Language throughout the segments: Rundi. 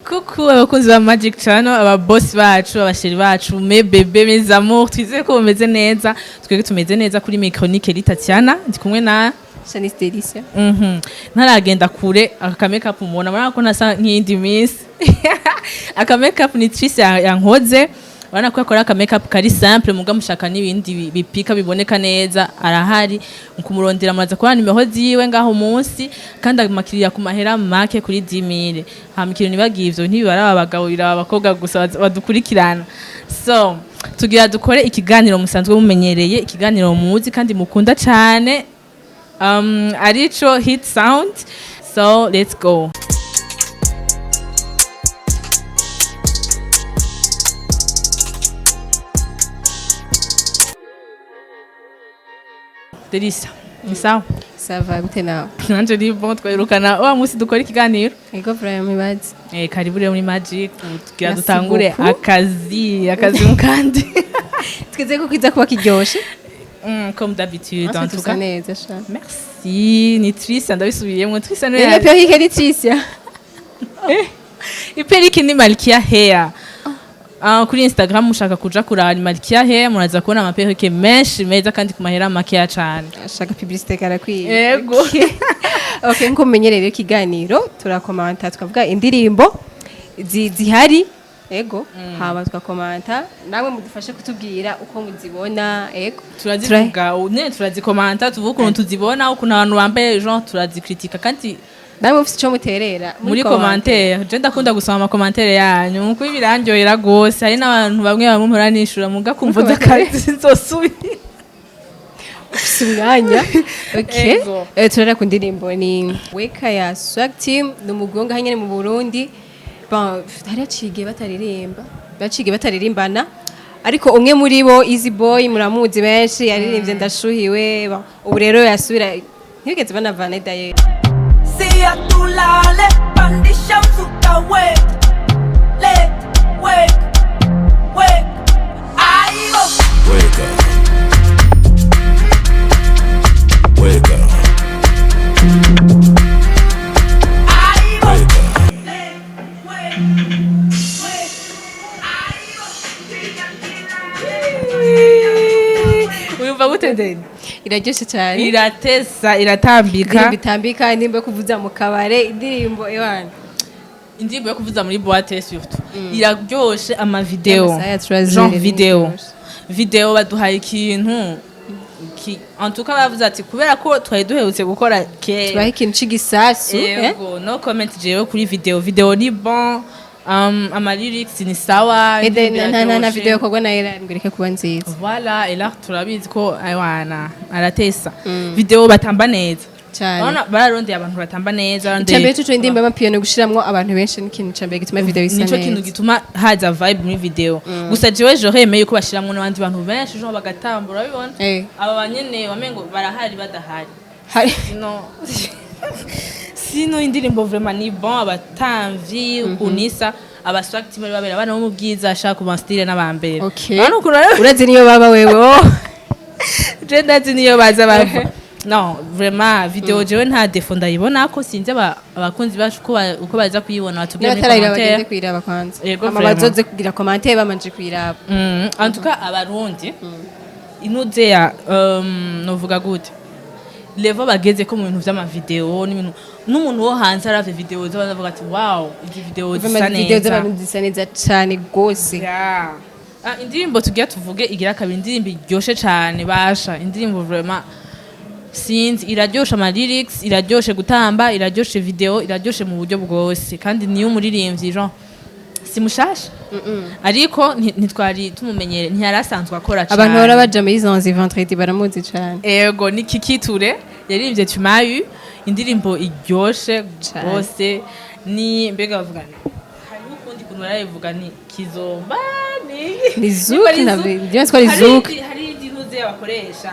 Coucou abakunzi ba Magic Channel, aba boss bacu, aba chéri bacu, mes bébés, mes amours, twizeye ko mumeze neza. Twebwe tumeze neza. Kuri micro ni Kelly Tatiana, ndi kumwe na Shanice Delicia. Ntaragenda kure, aka makeup mubona, murabona ko ntasa nk'iyindi minsi. Aka makeup ni Trice yankoze. Urabona ko akora aka makeup kari simple, muga mushaka n'ibindi bipika biboneka neza, arahari. Kumurondera muraza kubona nimero ziwe ngaho munsi, kandi amakiriya ku mahera make, kuri 10,000. Hama ikintu nibagiye, ivyo ntibibaraba abagabo, biraba abakobwa gusa badukurikirana. So tugira dukore ikiganiro musanzwe mumenyereye, ikiganiro muzi kandi mukunda cane, arico Hit Sound. So let's go. Delisa, ni sawa? Ça va, gute nawe? Nanje ni bon. Twirukana wa musi dukora ikiganiro. Ego, vraiment ibaze. Karibu rero muri Magic. Tugira Merci dutangure beaucoup. akazi mukandi. Twizeye ko kiza kuba kiryoshe. Comme d'habitude, en Natwe tout tusa cas. neza sha. Merci. Ni Trista, ndabisubiyemwo, Trista niwe. Rero perruque ni Tricia. I perruque ni Malkia Hair. Ah, kuri Instagram mushaka kuja kuraba ni Malkia Hair, muraza kubona ama perruque menshi meza kandi ku mahera makeya cane. Ashaka publicité karakwiye. Yego. Okay, nko mumenyereye rero ikiganiro, turakomanta, tukavuga indirimbo zihari. Ego, haba tugakomanta, namwe mudufashe kutubwira uko muzibona. Ego. Turazivuga ne, turazikomanta, tuvuga ukuntu tuzibona, ukuntu abantu bambaye, genre turazikritika kandi. Namwe mufite ico muterera muri commentaire. Je ndakunda gusoma ama commentaire yanyu nkuko birandyohera gose. Hari n'abantu bamwe bamwe mpora nishura muga kumva z'akazi nzosubira. Ufise umwanya, okay. Ego. Turara ku ndirimbo ni Weka ya Swag Team, ni umugwi wo ngaha nyene mu Burundi. Bon, hari haciye igihe bataririmba, baciye igihe bataririmbana, ariko umwe muri bo, Easy Boy, muramuzi benshi, yaririmbye Ndashuhiwe. Bon, ubu rero yasubira, ntibigeze banavana d'ailleurs. Sia tulale, pandisha mzuka, we le wake wake aibo. Wake up. Wake up. Aibo. Wake up. Le wake wake aibo. Uyumva gute, Deni? Iraryoshe cyane. Iratesa, iratambika. Indirimbo itambika, indirimbo yo kuvuza mu kabare, indirimbo ewana. Indirimbo yo kuvuza muri boîte surtout iraryoshe. Ama video Y'amasaha ya trois genre heures, video iryoshe. Video baduhaye ikintu en tout cas bavuze ati kubera ko twari duherutse gukora kera, tubaho ikintu c'igisasu, eh? Yego, no comment jewe kuri video. Video ni bon, ama lyrics ni sawa. Ede, indirimbo na iraryoshe. video yakorwa na Ella ngo ireke kuba nziza. Voilà, et là turabizi ko aywana aratesa. Video batamba neza. Cyane. Urabona bararondeye abantu batamba neza, bararondeye. Icambere cuco, indirimbo y'amapiano, gushiramwo abantu benshi ni ikintu cambere gituma video isa Nico neza. kintu gituma haza vibe muri video. Gusa jewe j'aurais aimé yuko bashiramwo n'abandi bantu benshi, genre bagatambura, urabibona? Eh. Aba banyene wamengo barahari badahari. Hari Sino indirimbo vraiment ni bon, abatamvyi ukuntu isa, aba Swag Team bari babera abana bo mu bwiza, ashaka kuba style n'abambere. Okay. Urabona ukuntu rero Urazi niyo baba wewe, oh. Je ndazi niyo baza bava. Non, vraiment video jewe nta défaut ndayibona ko. Sinzi abakunzi bacu uko baza kuyibona, batubwire muri Nibatarayiraba bagende commentaire. kuyiraba kwanza. Yego, Hama vraiment. bazoze kugira commentaire bamanje kuyiraba. En tout cas abarundi inuze ya novuga gute, level bageze ko mu bintu vy'ama video n'ibintu, n'umuntu wo hanze aravye video z'abantu avuga ati: "Wow, izi video zisa Vraiment, video neza." z'abantu zisa neza cane gose. Yeah. Ah, indirimbo tugira tuvuge igira kabiri, indirimbo iryoshe cane basha. Indirimbo vraiment sinzi, iraryoshe ama lyrics, iraryoshe gutamba, iraryoshe video, iraryoshe mu buryo bwose. Kandi niyo umuririmbyi, genre si mushasha, ariko ntitwari tumumenyere, ntiyari asanzwe akora cane. Abantu bahora baja muri Zanzi vendredi baramuzi cane. Ego, ni Kikiture yaririmbye Tumayu, indirimbo iryoshe Cane. rwose. Ni mbega bavuga ni hariho ukundi kuntu barayivuga, ni kizomba, ni Ni zouk. Nimba ari Nabyo ko ari Hari zouk. Hari indi ntuze bakoresha.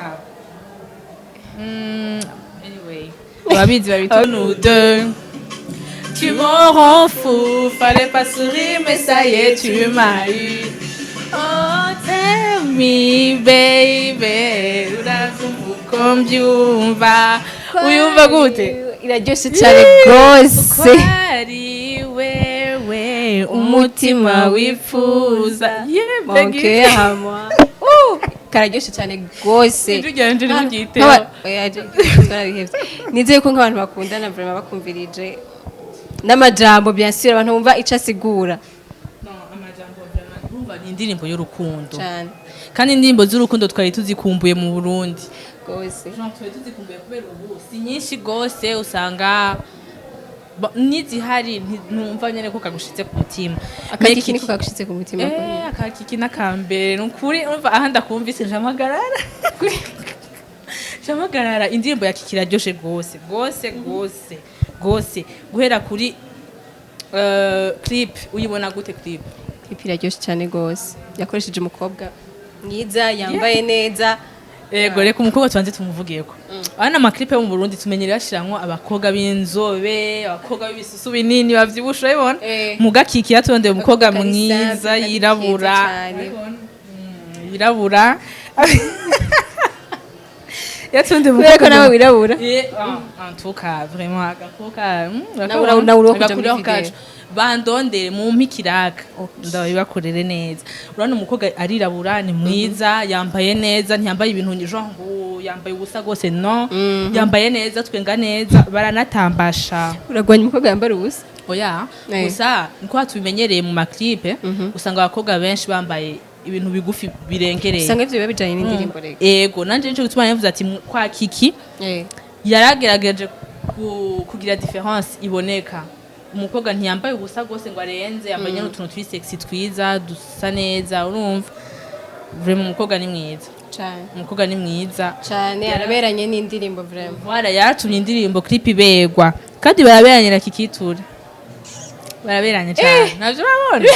Anyway, ababizi babita nous deux. Tu me rends fou, fallait pas sourire, mais ça y est, tu m'as eu. Oh, tell me, baby, uravyumva uko mbyumva? Uyumva gute? Iraryoshe cane gose. Ko ari wewe. Umutima wifuza. Yeah, Mon Becky. cœur à moi. Kararyoshe cyane gose. Ijwi ryanje ntimuryiteho. Oya, twarabihevye. Nizeye ko nk'abantu bakundana vraiment bakumvirije n'amajambo, bien sûr, abantu bumva ico asigura. No, amajambo vraiment, urumva ni indirimbo y'urukundo. Cyane. Kandi indirimbo z'urukundo twari tuzikumbuye mu Burundi. Gose. Genre twari tuzikumbuye kubera ubu si nyinshi gose, usanga nizihari ntumva nyene ko kagushitse ku mutima. Akakiki niko kagushitse ku mutima? Eh, akakiki n'akambere, nukuri urumva aha ndakumvise njamagarara njamagarara. Indirimbo ya Kiki iraryoshe gose gose gose gose, guhera kuri clip. Uyibona gute clip? Clip iraryoshe cyane gose, yakoresheje umukobwa mwiza yambaye neza. Ego, reka umukobwa tubanze tumuvugeko. Ana ama clip yo mu Burundi tumenyereye bashiramwo abakobwa b'inzobe, abakobwa b'ibisusu binini bavyibushe, urabibona? Eh. Muga Kiki yatondeye umukobwa Kari mwiza, simple, kari yirabura. keza cane. Yirabura, yatondeye Kubera ko umukobwa nawe wirabura. Eh, ah, en tout cas, vraiment agakobwa Nawe uri uwo kuja muri agakuriho video. kacu. Bandondere mumpe ikiraka ndabibakorere neza. Urabona umukobwa arirabura, ni mwiza, yambaye neza, ntiyambaye ibintu genre ngo yambaye ubusa gose, no, yambaye neza, twenga neza, baranatambasha. Uragwanya umukobwa yambara ubusa? Oya. Eh. Gusa niko tubimenyereye mu ma clip, usanga abakobwa benshi bambaye ibintu bigufi birengereye. Usanga ivyo biba bijanye n'indirimbo rega. Ego, nanje nico gituma navuze ati kwa Kiki yaragerageje kugira différence iboneka. Umukobwa ntiyambaye ubusa gose ngo arenze, yambaye nyene utuntu turi sexy twiza dusa neza. Urumva vraiment umukobwa ni mwiza. Cane. Umukobwa ni mwiza. Cane, araberanye n'indirimbo vraiment. Voilà, yaratumye indirimbo clip iberwa, kandi baraberanye na Kikiture, baraberanye cyane, navyo urabona.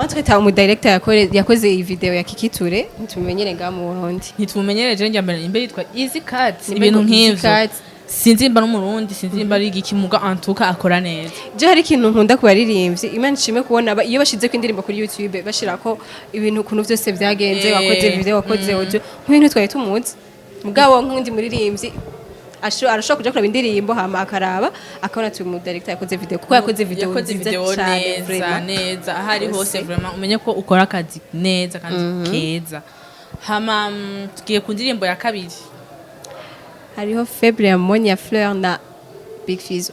Entre temps, umu director yakoze iyi video ya Kikiture ntitumenyere ngaha mu Burundi. Ntitumenyereye. Njya mbere imbe yitwa Easy Cut. Nimba Ibintu yitwa Easy nk'ivyo. Cut. Sinzi mba n'umurundi, sinzi mba ari igiki, muga antuka akora neza. Je hari ikintu nkunda ku baririmbyi, Imana ishimwe kubona iyo bashize ko indirimbo kuri YouTube bashirako ibintu ukuntu vyose vyagenze, wakoze video, wakoze audio, nk'ibintu twari tumuzi. Mugabo nk'undi muririmbyi arashobora kuja kuraba indirimbo hama akaraba akabona ati umu director yakoze video, kuko yakoze video Yakoze nziza video cane neza. Vraiment. Neza aho ari hose. Hose. Vraiment umenye ko ukora akazi neza kandi keza. Hama tugiye ku ndirimbo ya kabiri. Hariho Faible ya Monia Fleur na Big Fizzo.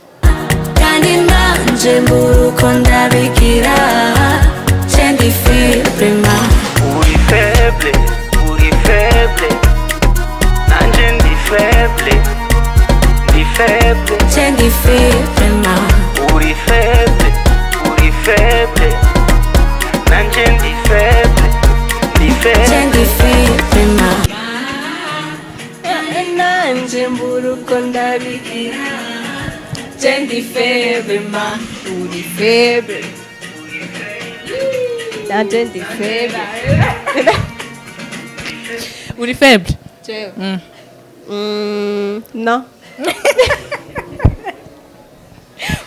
Kandi nanje mbura uko ndabigira, cendi faible ma. Uri faible, uri faible, nanje ndi faible, ndi faible. Cendi faible ma. Uri faible, uri faible, nanje ndi faible, ndi faible. Cendi faible ma. Nanje mbura uko ndabigira, Cendi faible ma. Uri faible, nanje ndi faible. Uri faible? Jewe? Mm. No,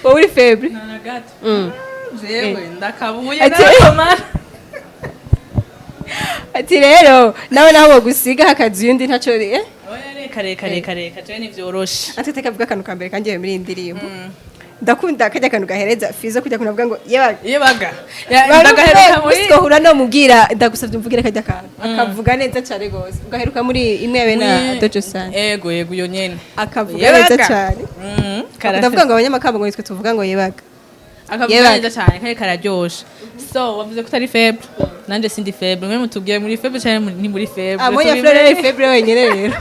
wowe uri faible? Na gato. Mm. Jewe ndakabuye. Narakomara. Ati rero nawe naho bogusiga hakazi undi ntaco eh? Oya, reka reka reka reka, jewe ntivyoroshe. Ate tekavuga akantu ka mbere kangiye muri iyi ndirimbo, ndakunda kajya kantu gahereza Fizo kujya kunavuga ngo yebaga. Iyo baga ndagaheruka muri Twohura no mubwira ndagusabye umvugire kajya kantu, akavuga neza cyane gose. Ugaheruka muri imwe yabe na Dojo San. Ego ego, iyo nyene. Akavuga Yebaga. neza cyane. Ndavuga ngo abanyamakamba ngo nitwe tuvuga ngo yebaga. Akavuga Yebaga. neza cyane kandi kararyoshe. So wavuze ko utari faible, nanje sindi faible. Mwe mutubwiye muri faible cyane, ni muri faible. Amonya Fleur ari faible wenyine rero.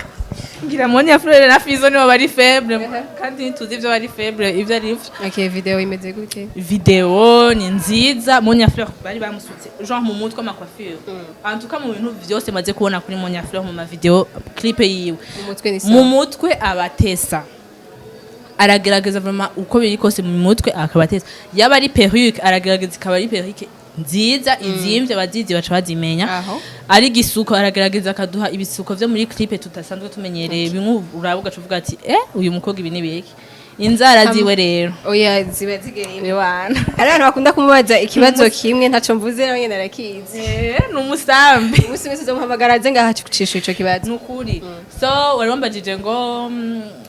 Ngira Monia Fleur na Fizo nibo bari faible, kandi ntituzi ivyo bari faible ivyo ari vyo. Okay, video imeze gute? Video ni nziza. Monia Fleur bari bamusutse genre mu mutwe ama coiffure. En tout cas, mu bintu vyose maze kubona kuri Monia Fleur mu ma video clip yiwe, mu mutwe ni mu sawa. Mutwe abatesa, aragerageza vraiment uko biri kose, mu mutwe akabatesa. Yaba ari perruque, aragerageza ikaba ari perruque nziza izimvye, abazizi baca bazimenya. Aho. Ari gisuko, aragerageza akaduha ibisuko vyo muri clip tudasanzwe tumenyereye, bimwe uraba ugaca uvuga ati eh, uyu mukobwa ibi ni biki. Inzara ziwe rero. Oya, ziba zigereye. Ewana. Hari abantu bakunda kumubaza ikibazo kimwe, ntaco mvuze, nawe nyene arakizi. Ni umusambi. Umunsi wese uzomuhamagara aze ngaha acucisha ico kibazo. Nukuri. So wari wambajije ngo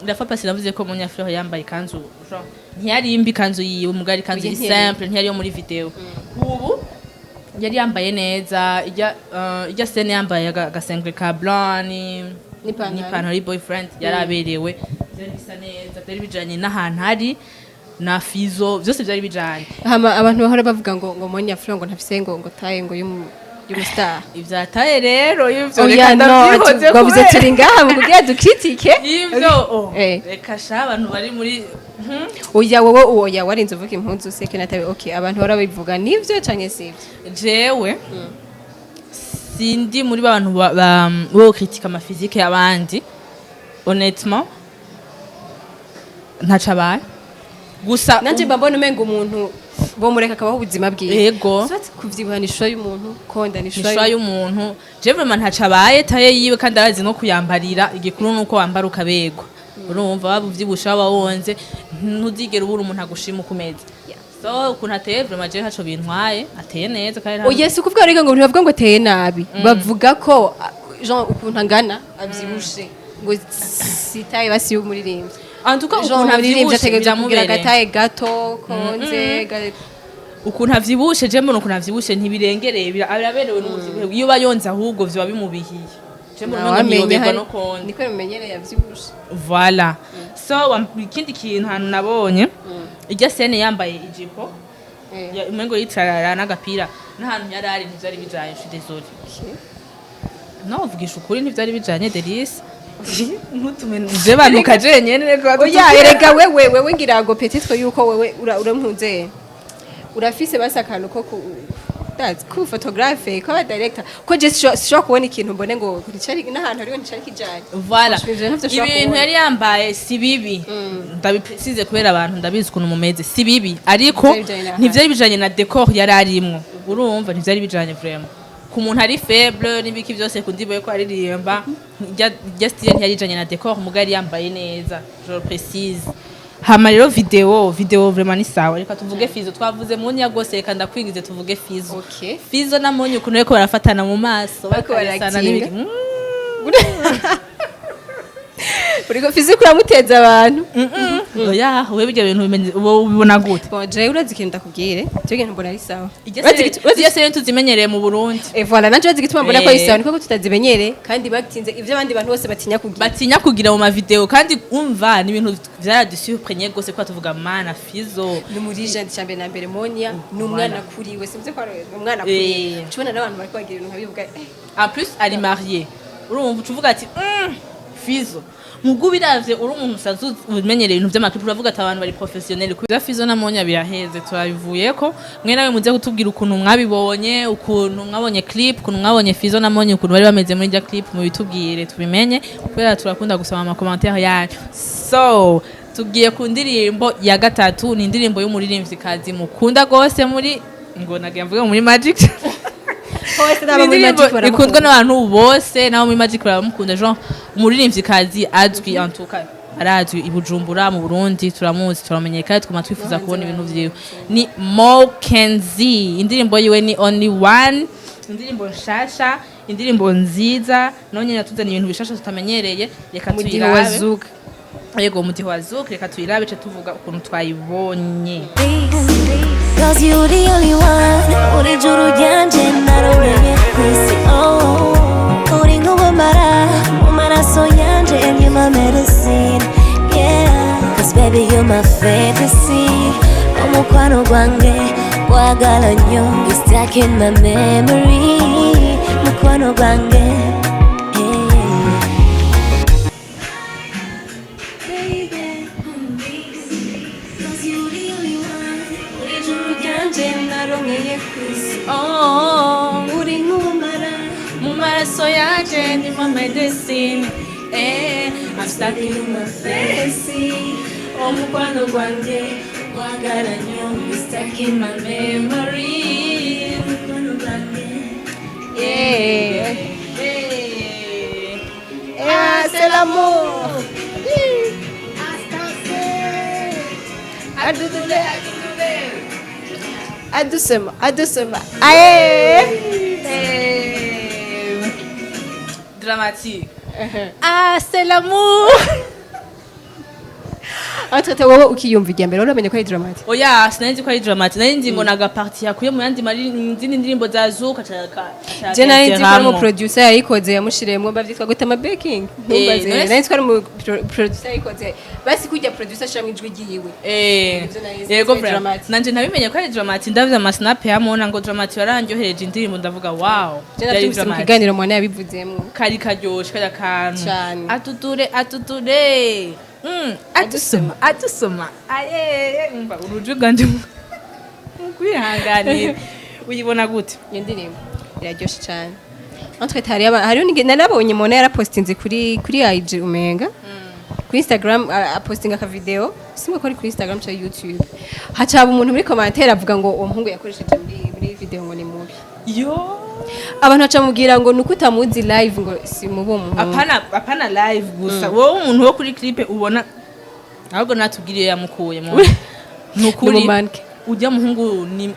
la fois passée navuze ko Monia Fleur yambaye ikanzu, genre ntiyari mbi ikanzu yiwe, mugari ikanzu Oya, iri ntiyari. simple, ntiyari yo muri video. Ubu yari yambaye neza, ijya scène yambaye agasengre ka blanc ni n'ipantaro. N'ipantaro y boyfriend, yaraberewe, byari bisa neza, byari bijanye n'ahantu hari na Fizo, byose byari bijanye. Hama abantu bahora bavuga ngo Monia Fleur ngo ntafise ngo taille ngo y'umu star. Ivyataye rero ivyo Oya, reka no, ndavyihoze. Twavuze Kubera turi ngaha mu kugira dukritike. Ivyo, oh, reka sha, abantu bari muri Oya, wowe, oya, warinze uvuga impuzu seke natawe. Okay, abantu bahora babivuga, nivyo canke sivyo? Jewe sindi muri ba bantu bo critique ama physique y'abandi. Honnêtement, ntaco abaye gusa. Nanje mba mbona umenga umuntu bomureka akabaho ubuzima bwiwe. Yego. Soit kuvyibuha ni choix y'umuntu, konda ni ishusho choix y'umuntu. Je vraiment ntaco abaye, taille yiwe, kandi arazi no kuyambarira. Igikuru nuko wambara ukaberwa. Urumva, waba uvyibushe, waba wonze, ntuzigera ubura umuntu agushima uko umeze. So ukuntu ateye, vraiment je ntaco bintwaye, ateye neza kandi Oya, si ukuvuga rega ngo ntibavuga ngo ateye nabi, bavuga ko ah, genre ukuntu angana avyibushe ngo si taille basi y'umuririmbyi. En tout cas, Genre ukuntu umuririmbyi avyibushe ategerezwa kugira biramubereye. agataye gato konze Ukuntu avyibushe, je mbona ukuntu avyibushe ntibirengereye, biraberewe n'ubuvyibuhe. Iyo bayonze ahubwo vyoba bimubihiye. Je mbona umengo Ntawamenya. ntiyoberwa Hari no konda. Niko bimenyereye yavyibushe. Voilà. So ikindi kintu hantu nabonye irya scène yambaye ijipo umengo yicarara n'agapira, n'ahantu yari ari ntivyari bijanye. Je suis désolée, no uvugisha ukuri, ntivyari bijanye. Delice, ntutume je banuka jenyene, reka. Oya, erega wewe ngira ngo peut-être yuko wewe urampunze, urafise basi akantu ko ku ndazi ku photographe, ko director, ko je sishobora kubona ikintu mbone ngo nicari n'ahantu hariho nicari kijanye. Voilà. Ivyo ntavyo ushobora Ibintu kubona. yari yambaye si bibi, ndabisize kubera abantu ndabizi ukuntu mumeze, si bibi, ariko ntivyari bijanye n'ahantu. Ntivyari bijanye na décor yari arimwo. Urumva, ntivyari bijanye vraiment ku muntu ari faible n'ibiki byose kundiboye ko aririmba. Irya style ntiyari ijanye na décor, muga yari yambaye neza, je le précise. Hama rero video vraiment ni sawa. Reka tuvuge Fizo. Twavuze Monia gose, reka ndakwingize tuvuge Fizo. Okay. Fizo na Monia, ukuntu bariko barafatana mu maso, bariko bakaresana barakinga. n'ibiki. Uriko physique uramuteza abantu. Oya, wewe ibyo bintu uba ubibona gute? Bon, jewe urazi ikintu ndakubwire, cyo kintu mbona ari sawa. Iryo série tuzimenyereye mu Burundi. Eh, voilà, nanje urazi igituma mbona ko ari sawa, niko ko tutazimenyere kandi batinze ivyo abandi bantu bose batinya kugira. Batinya kugira mu mavideo, kandi umva ni ibintu vyaradusurprenye gose ko tuvuga mana Fizo. Ni muri jeune cyambere na mbere, Monia ni umwana kuri we, simze ko ari umwana kuri we. Tubona n'abantu bariko bagira ibintu nkabivuga En plus ari marié, urumva ucuvuga ati Fizo mugu biravye uri umuntu usanzwe umenyereye ibintu vy'ama clip, uravuga ati abantu bari professionnel. Kuza Fizo na Monia biraheze, turabivuyeko. Mwe nawe muze kutubwira ukuntu mwabibonye, ukuntu mwabonye clip, ukuntu mwabonye Fizo na Monia, ukuntu bari bameze muri rya clip, mubitubwire tubimenye, kubera turakunda gusoma ama commentaire yanyu. So tugiye ku ndirimbo ya gatatu, ni indirimbo y'umuririmvyikazi mukunda gose muri, ngo nagira mvuge muri Magic. Hose n'aba muri Indirimbo Magic baramukunda. ikundwa n'abantu bose, nabo muri Magic baramukunda. Jean umuririmvyikazi azwi, en tout cas arazwi i Bujumbura, mu Burundi turamuzi, turamenyekana, twuma twifuza kubona ibintu vyiwe. Ni Mo Kenzie, indirimbo yiwe ni Only One, indirimbo nshasha, indirimbo nziza, naho nyene yatuzaniye ibintu bishasha tutamenyereye. Reka Mudiho wa tuyirabe. Zouk. Yego, umudiho wa Zouk. Reka tuyirabe ce tuvuga ukuntu twayibonye. 'Cause you the only one. Uri juru ryanje naroreye kwisi, oh. Uri nk'ubumara mu maraso yanje, and you're my medicine, yeah. 'Cause baby, you're my fantasy. Umukwano gwange wagala nnyo. You stuck in my memory. Mukwano gwange, yeah. Baby, 'cause you the only one. Uri juru ryanje naronkeye kwisi. Oh. Uri nk'ubumara mu maraso yanje, ni my medicine, eh. I'm stuck in my fantasy. Omukwano gwange wagala nnyo. You stuck in my memory. Mukwano gwange. Yeah. Yeah. Ah, c'est l'amour. Adudure, adusema, adusema, aye. Dramatique. Ah, c'est l'amour. Entre wowe ukiyumva irya mbere, uramenye ko ari Dramatique? Oya, sinari nzi ko ari Dramatique. Nari nzi ngo ni agaparti yakuye mu yandi mari mu zindi ndirimbo za Zuka. Je nari nzi ko ari umu producer yayikoze, yamushiriyemo, bavyitwa gute, ama backing, ntumbaze. None Nari nzi ko ari umu producer yayikoze, basi kurya producer ashiramwo ijwi ryiwe. Ivyo nari nzi Yego. ko ari Vraiment. Dramatique. Nanje nabimenye ko ari Dramatique ndavye ama snap yamona ngo Dramatique warandyohereje indirimbo, ndavuga wow. Je Yari navyumvise mu Dramatique. kiganiro mwana yabivuzemwo. Kari karyoshe karya kantu. Cane. Atudure, atudure. Adusoma, adusoma, aye. Umva uruju rwanje mukwihanganira. Uyibona gute? Iyo ndirimbo iraryoshe cane. Entre hariho narabonye mona yarapostinze kuri IG, umenga kuri Instagram, apostinga aka video, simwe ko ari kuri Instagram cyangwa YouTube, hacaba umuntu muri commentaire avuga ngo uwo muhungu yakoresheje muri video ngo ni mubi. Yo. Abantu baca mubwira ngo nuko utamuzi live, ngo si mubi uwo muhungu. Apana, apana live gusa, wowe umuntu wo kuri clip ubona, ahubwo natubwiriye yamukuye mu nukuri. Ni umumanke. Ujya muhungu ni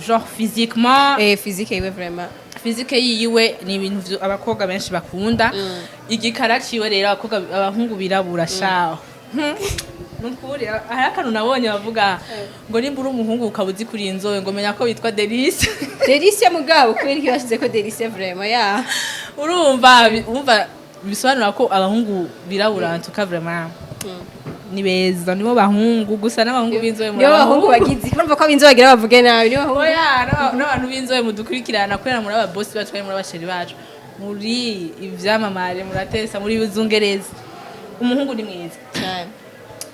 genre physiquement. Physique yiwe vraiment. Physique yiwe ni ibintu abakobwa benshi bakunda. Igikara ciwe rero, abakobwa, abahungu birabura shaho. Nukuri hari akantu nabonye bavuga ngo nimba uri umuhungu ukaba uzi kuri inzobe, ngo menya ko witwa Delice. Delicia, mugabo kubera iki bashize ko Delicia vraiment ya? Urumva urumva bisobanura ko abahungu birabura en tout cas vraiment ni beza, nibo bahungu gusa n'abahungu b'inzobe. Nibo bahungu bagize, urumva ko ab'inzobe bagira bavuge nabi, nibo bahungu. Oya, n'abantu b'inzobe mudukurikirana, kubera muri ababosi bacu kandi muri abasheri bacu, muri ivyamamare, muratesa muri bizungereza, umuhungu ni mwiza. Cyane.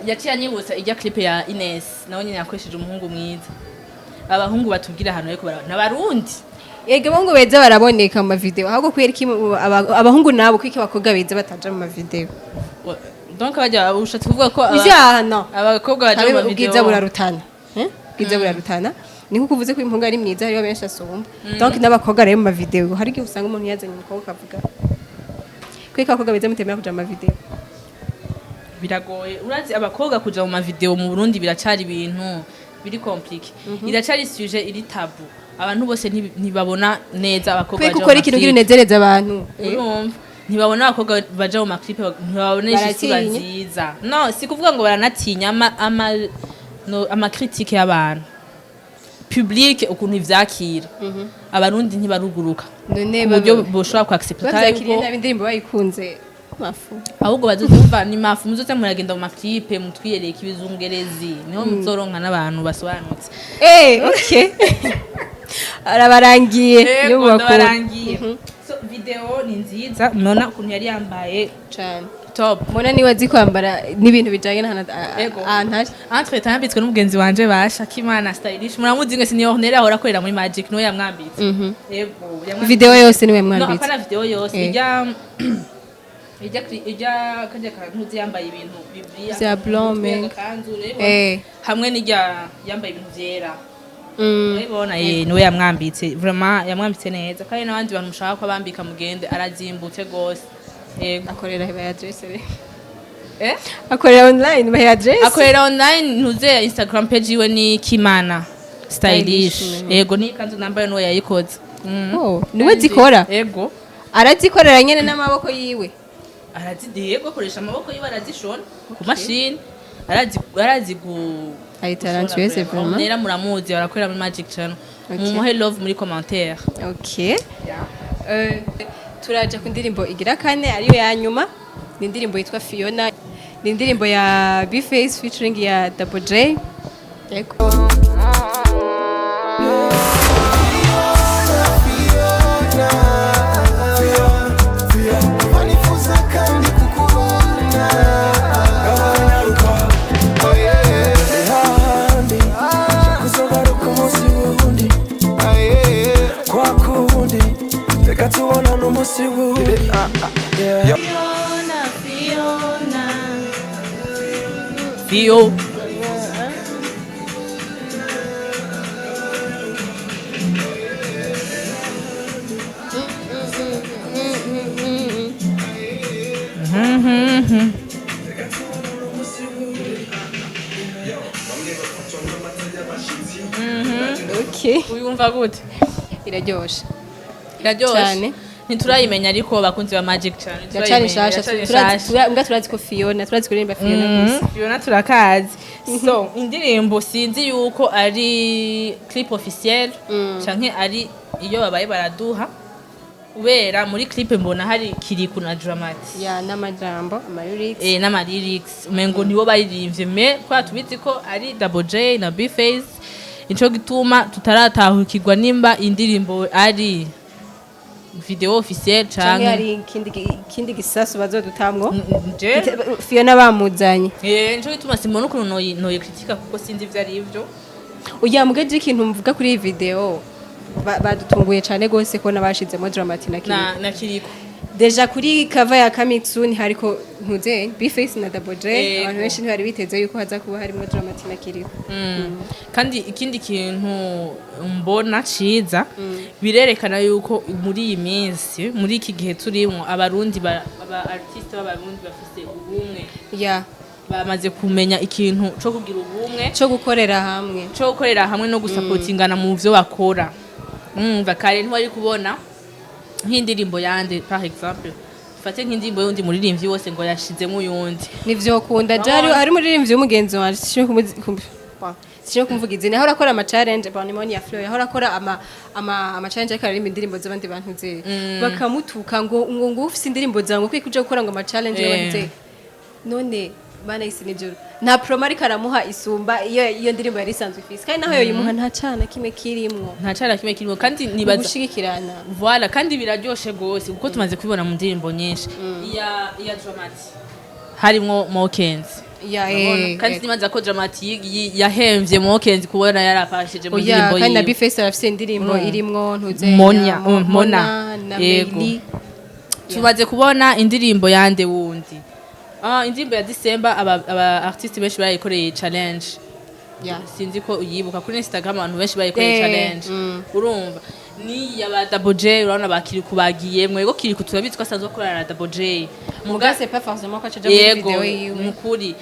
Yaciye anyibutsa ijya clip ya Ines, nawe nyine yakoresheje umuhungu mwiza. Abahungu batubwira ahantu ariko n'abarundi. Yego, abahungu beza baraboneka mu mavideo, ahubwo kubera iki abahungu nabo, kuko abakobwa beza bataja mu mavideo? Donc bajya, ushatse kuvuga ko Ivyaha no abakobwa baja mu Habe mavideo. Ubwiza burarutana, eh? Ubwiza burarutana, ni nkuko uvuze ko impunga ari mwiza, hariho benshi asumba. Donc n'abakobwa rero mu mavideo, hari igihe usanga umuntu yazanye umukobwa akavuga kubera ko abakobwa beza mutemera kuja mu mavideo. Biragoye, urazi abakobwa kuja mu mavideo mu Burundi biracari ibintu biri compliqué, iracari sujet iri tabou. Abantu bose ntibabona neza abakobwa Kubera baja mu ukora ikintu kugira maclipe. unezereze abantu, eh? Urumva, ntibabona abakobwa baja mu maclipe, ntibabonesha isura Baratinya. nziza. No si kuvuga ngo baranatinya, ama no, ama critique y'abantu, public ukuntu ivyakira. Abarundi ntibaruguruka None ku buryo boshobora kuaccepta bavyakiriye yuko nabi, indirimbo bayikunze, mafu. Ahubwo bazozumva ni mafu. Muzoze muragenda mu maclipe, mutwiyereka ibizungerezi, niho muzoronka n'abantu basobanutse. Okay, arabarangiye niyo Yego, mubakura. ndabarangiye. So video ni nziza, mubona ukuntu yari yambaye. Cane. Top. Mona niwe azi kwambara n'ibintu bijanye n'ahantu Ego. ahantu ari. Entre temps yambitswe n'umugenzi wanje basha Kimana Stylish, muramuzi mwese, ni Ornella ahora akorera muri Magic, niwe yamwambitse. Yego, yamwambitse. Video yose niwe No, mwambitse? apana video yose. Ijya kajya kantu uzi yambaye ibintu bibriya Vya blanc, menga. agakanzu urabibona? Hamwe n'ijya yambaye ibintu vyera. Urabibona, niwe yamwambitse. Vraiment yamwambitse neza, kandi n'abandi bantu mushaka ko abambika mugende, arazimbutse gose. Yego. Akorera bahe adresse re? Eh? Akorera online, bahe adresse. Akorera online, ntuze Instagram page yiwe ni Kimana Stylish. Stylish. Yego, ni ikanzu nambaye niwe yayikoze. Oh, niwe zikora? Yego. Arazikorera nyene n'amaboko yiwe? Yego, akoresha amaboko yiwe, arazishona ku mashini, arazi gu Ari gushona. talentueuse. Vraiment. Vraiment. Nera muramuzi, barakorera muri Magic Channel. Okay. Mumuhe love muri commentaire. Okay. Turaja ku ndirimbo igira kane, ariyo ya nyuma. Ni indirimbo yitwa Fiona, ni indirimbo ya Bface featuring ya Double J. Yego. Banifuza kandi kukubona. Hahandi kuzogaruka umunsi wundi, kwa kundi reka tubonane umunsi wundi. Yeah. Fiona, Fio. Okay. Uyumva gute? Iraryoshe. Iraryoshe. Cane. Ntiturayimenya, ariko bakunzi ba Magic cyane. Iracari nshasha. Mbwa turazi ko Fiona, turazi kuririmba Fiona gusa. Fiona turakazi. So indirimbo sinzi yuko ari clip officiel canke ari iyo babaye baraduha, kubera muri clip mbona hari Kiriku na Dramati. Ya, n'amajambo, ama lyrics. N'ama lyrics umengo nibo baririmbye, mais kwa tubizi ko ari Double J na B-Face, nico gituma tutaratahukirwa nimba indirimbo ari video officiel canke canke hari ikindi gisasu bazodutamwo. Je Fiona bamuzanye. Nico gituma simbona ukuntu noyi critique, kuko sinzi ivyo ari vyo. Oya, mugeje ikintu mvuga kuri iyi video, badutunguye cane gose ko nabashizemo Dramati na Kiriko. Na Kiriko. Déjà kuri cover ya Coming Soon hariko ntuze B-Face na Double J. Abantu benshi ntibari biteze yuko haza kuba harimo Dramati na Kiriko. Kandi ikindi kintu mbona ciza, birerekana yuko muri iyi minsi, muri iki gihe turimwo, Abarundi aba artiste b'Abarundi bafise ubumwe. Bamaze kumenya ikintu co kugira ubumwe, co gukorera hamwe. Co gukorera hamwe no gusapotingana mu vyo bakora. Umva, kare ntiwari kubona nk'indirimbo yande, par exemple fate nk'indirimbo y'undi muririmbyi wose ngo yashizemo uyundi. Nivyo kunda jari ari umuririmbyi w'umugenzi wanje, sinshobora kumuvuga izina, ahora akora ama challenge, bon, ni ya Flow, ahora akora ama challenge, ariko aririmba indirimbo z'abandi bantu ze, bakamutuka ngo ufise indirimbo zawe, ngo kuja gukora ngo ama challenge y'abandi ze. None bana isi nijoro nta promo ariko aramuha isumba iyo ndirimbo yari isanzwe ifise, kandi naho yoyimuha nta cana kimwe kirimwo. Nta cara kimwe kirimo, kandi nibaza gushigikirana. Voilà, kandi biraryoshe gose kuko tumaze kubibona mu ndirimbo nyinshi. Iya Dramati harimwo Mokenzi. Ya. Kandi nibaza ko Dramati yahemvye Mokenzi kubona yarafashije mu Oya, ndirimbo kandi na yiwe. Bface arafise indirimbo irimwo ntuze Monya, Mona Mona. na Yego. Meili. Tumaze kubona indirimbo yande wundi, indirimbo ya December, aba artiste benshi barayikoreye challenge. Sinzi ko uyibuka, kuri Instagram abantu benshi bayikoreye challenge. Urumva ni yaba Double J, urabona bakiri kubagiyemwo. Yego, Kiriku turabizi ko asanzwe akorana na Double J. Muga c'est pas forcément ko acaja muri Yego. video yiwe. Mukuri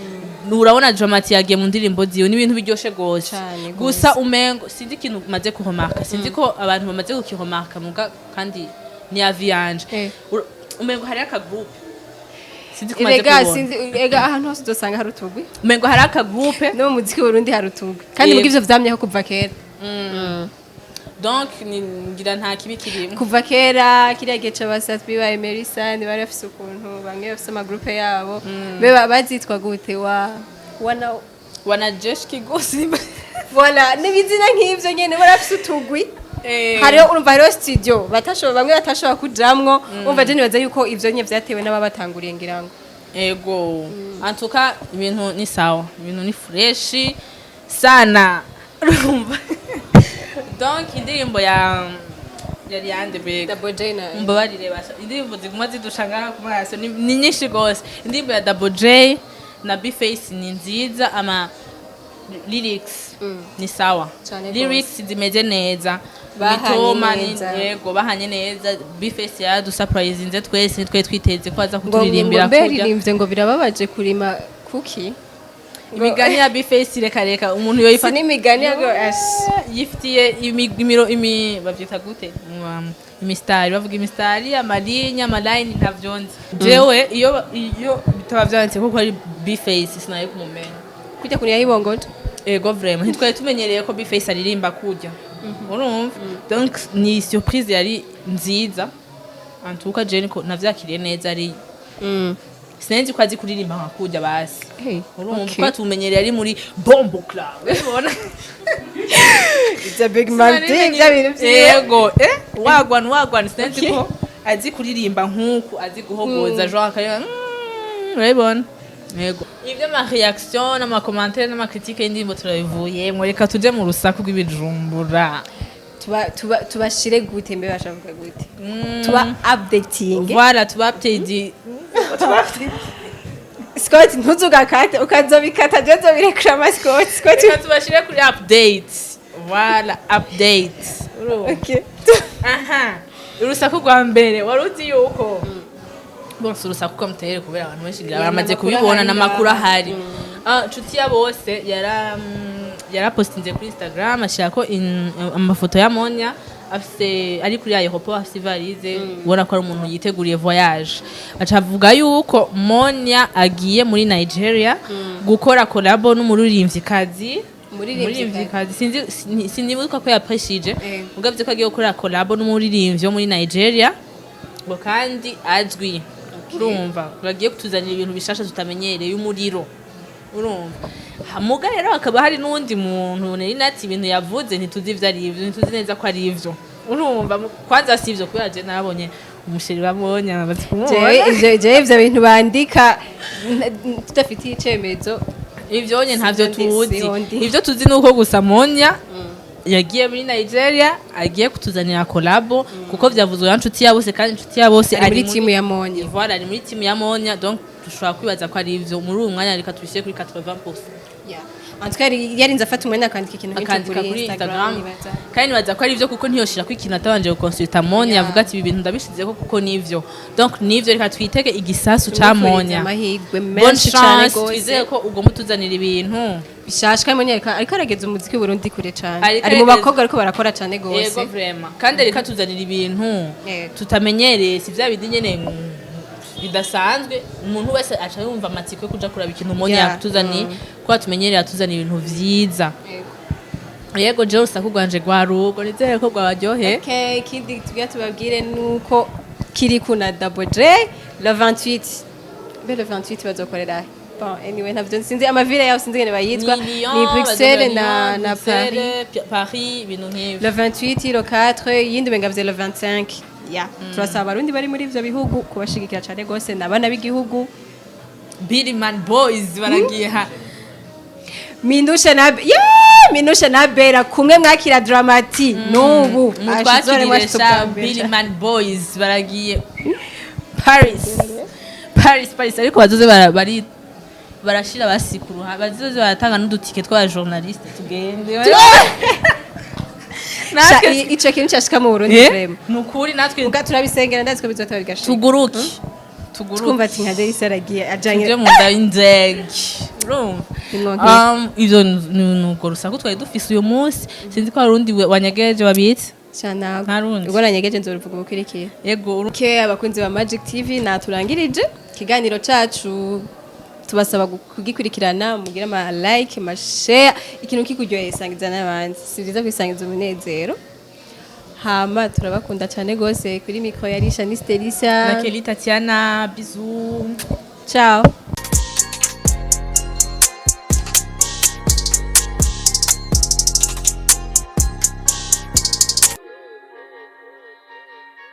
urabona Dramati yagiye mu ndirimbo ziwe, n'ibintu biryoshe gose. Cane. Gusa umengo sinzi ikintu maze kuhomarka, sinzi ko abantu bamaze kukihomarka, muga kandi ni avis yanje. Umengo hari aka groupe, sinzi ko umaze Erega kubona. sinzi, ega ahantu hose uzosanga hari utugwi. Umengo hari aka groupe. No mu muziki w'Uburundi hari utugwi, kandi muga ivyo vyamyeho kuva kera. Donc ngira nta kibi kirimo. Kuva kera, kiriya gihe c'abasatwi ba Emerson bari bafise ukuntu bamwe bafise ama groupe yabo, be bazitwa gute wa wana Wana jeshi kigosi. Voilà, n'ibizina nk'ivyo nyene, bari bafise utugwi. Hariho, urumva, hariho studio batashobora, bamwe batashobora kujamwo. Umva, je nibaza yuko ivyo nye vyatewe n'ababatanguriye, ngira ngo. Ego, antuka ibintu ni sawa, ibintu ni fresh sana. Urumva, donc indirimbo ya yari yande bega? Double J na Mbabarire basha, indirimbo ziguma zidusha ngaha ku maso ni nyinshi gose. Indirimbo ya Double J na Bface ni nziza, ama lyrics ni sawa. Cane. Lyrics zimeze neza. Bahanye Mitoma ni neza. Yego, bahanye neza. Bface yadusurprisinze twese, nitwe twiteze ko aza ngo ngo kuturirimbira mbe kurya. Ririmbye ngo birababaje kurima kuki. Imigani ya Bface, reka reka, umuntu yoyifata. Si n'imigani yago ash. Yifitiye imiro imi bavyita gute? Imistari, bavuga imistari, amalinya, amaline, ntavyonzi jewe. Iyo bitaba vyanditse ko ari Bface, sinaye kumumenya. Kujya kuntu yayibongoje. Ego, vraiment ntitwari tumenyereye ko Bface aririmba kurya, urumva. Donc ni surprise yari nziza. En tout cas je niko navyakiriye neza, ari sinzi ko azi kuririmba nka kurya basi. Hey, urumva, okay. ko tumenyereye ari muri Bombo Club, urabibona. It's a big man thing, bya bintu vyiwe. Yego, wagwan wagwan, sinzi ko azi kuririmba nk'uku, azi guhogoza genre akaririmba, urabibona. Yego, ibyo ama réaction n'ama commentaire n'ama critique y'indirimbo turabivuyemwo, reka tuje mu rusaku rw'ibijumbura. Tuba tubashire gute mbe, bashavuga gute, tuba updating. Voilà, tuba update. Scott, ntuzugakate, ukazobikata, je nzobirekura ama Scott, Scott. Reka tubashire kuri update, voilà, update. Urumva? Okay. Aha, urusaku rwa mbere, wari uzi yuko, bon, si urusaku ko mutere, kubera abantu benshi ngira Yeah, baramaze n'amakuru kubibona ahari n'amakuru ngaha. ahari. Nshuti ya bose yara Yarapostinze kuri Instagram, ashirako amafoto ya Monia afise, ari kuri aéroport, afise valise, ubona ko ari umuntu yiteguriye voyage. Aca avuga yuko Monia agiye muri Nigeria gukora collabo n'umuririmvyikazi. Umuririmvyikazi. Umuririmvyikazi, sinzi, sinibuka ko yapreshije, mugabo ko agiye gukora collabo n'umuririmbyi wo muri Nigeria, ngo kandi azwi. Urumva bagiye kutuzanira ibintu bishasha tutamenyereye, umuriro. Urumva muga rero hakaba hari n'uwundi muntu nari nati ibintu yavuze ntituzi ivyo ari ivyo, ntituzi neza ko ari ivyo. Urumva kwanza si ivyo, kubera je narabonye umuchéri bamubonye amaze kumubona. Jewe ivyo bintu bandika tudafitiye icemezo. Ivyo nye ntavyo tuzi. Siho ndi. Ivyo tuzi nuko gusa Monia yagiye muri Nigeria, agiye kutuzanira collabo, kuko vyavuzwe na nshuti ya bose, kandi inshuti ya bose ari muri timu ya Monia. Voilà, ari muri timu ya Monia, donc dushobora kwibaza ko ari ivyo. Muri uwo mwanya reka tubishyire kuri 80%. Yeah. En tout cas, yarinze afata umwanya akandika ikintu nk'icyo Akandika kuri Instagram. Nibaza. Kandi nibaza ko ari ivyo, kuko ntiyoshira ko ikintu atabanje gukonsulta Monia. Avuga ati: "Ibi bintu ndabishizeko kuko nivyo." Donc nivyo, reka twitege igisasu ca Tumwifurize Monia. amahirwe Bonne menshi cane chance. gose. Twizeye ko ugomba utuzanira ibintu bishasha, kandi Monia ariko arageza umuziki w'Uburundi kure cane. Ariko Ari mu bakobwa ariko barakora cane gose. Yego, vraiment, kandi reka tuzanira ibintu tutamenyereye, si vya bindi nyene bidasanzwe. Umuntu wese aca yumva amatsiko yo kuja kuraba ikintu Monia yakutuzaniye, kuko tumenyereye atuzanira ibintu vyiza. Yego, jewe urusaku rwanje rwarugo, nizere ko rwabaryoheye. Okay, ikindi tugira tubabwire nuko Kiriku na Double J le 28, be le 28 bazokorera he? Bon, anyway, ntavyo sinzi, amavile yabo sinzi ngene bayitwa. Ni Lyon, Ni Bruxelles bazokorera na Lyon, na Paris. Bruxelles, Paris, ibintu nk'ivyo. Le 28, le 4, yindi benga le 25. Yeah. Turasaba abarundi bari muri ivyo bihugu kubashigikira cane gose, n'abana b'igihugu. Billyman Boys baragiye ha. Minusha na, yeah, Minusha na Bera kumwe mwakira Dramati n'ubu. Mutwakirire sha, Billyman Boys baragiye Paris, Paris, Paris, ariko bazoze bari barashira basi ku ruhande, bazoze baratanga n'udutike tw'aba journaliste, tugende natwe. Ico kintu cyashika mu Burundi, vraiment. Ni ukuri, natwe Muga turabisengera, ndazi ko bizotaba bigashika. Tuguruke, tuguruke. Twumva ati nka Derisi aragiye ajanye Tuje mu nda y'inzege, urumva. Nimwongere. Ivyo ni urwo rusaku twari dufise uyu munsi. Sinzi ko hari urundi wanyegeje wabitse. Cyane. Nta rundi. Ubwo nanyegeje nzoruvuga ubukwirikiye. Yego. Okay, abakunzi ba Magic TV, naturangirije ikiganiro cacu. Tubasaba kugikurikirana, mugire ama like, ama share. Ikintu kikuryoheye sangiza n'abandi, si byiza kwisangiza umunezero. Hama turabakunda cyane gose. Kuri micro yari Shanice Delisa Na Kelly Tatiana, bisous. Ciao.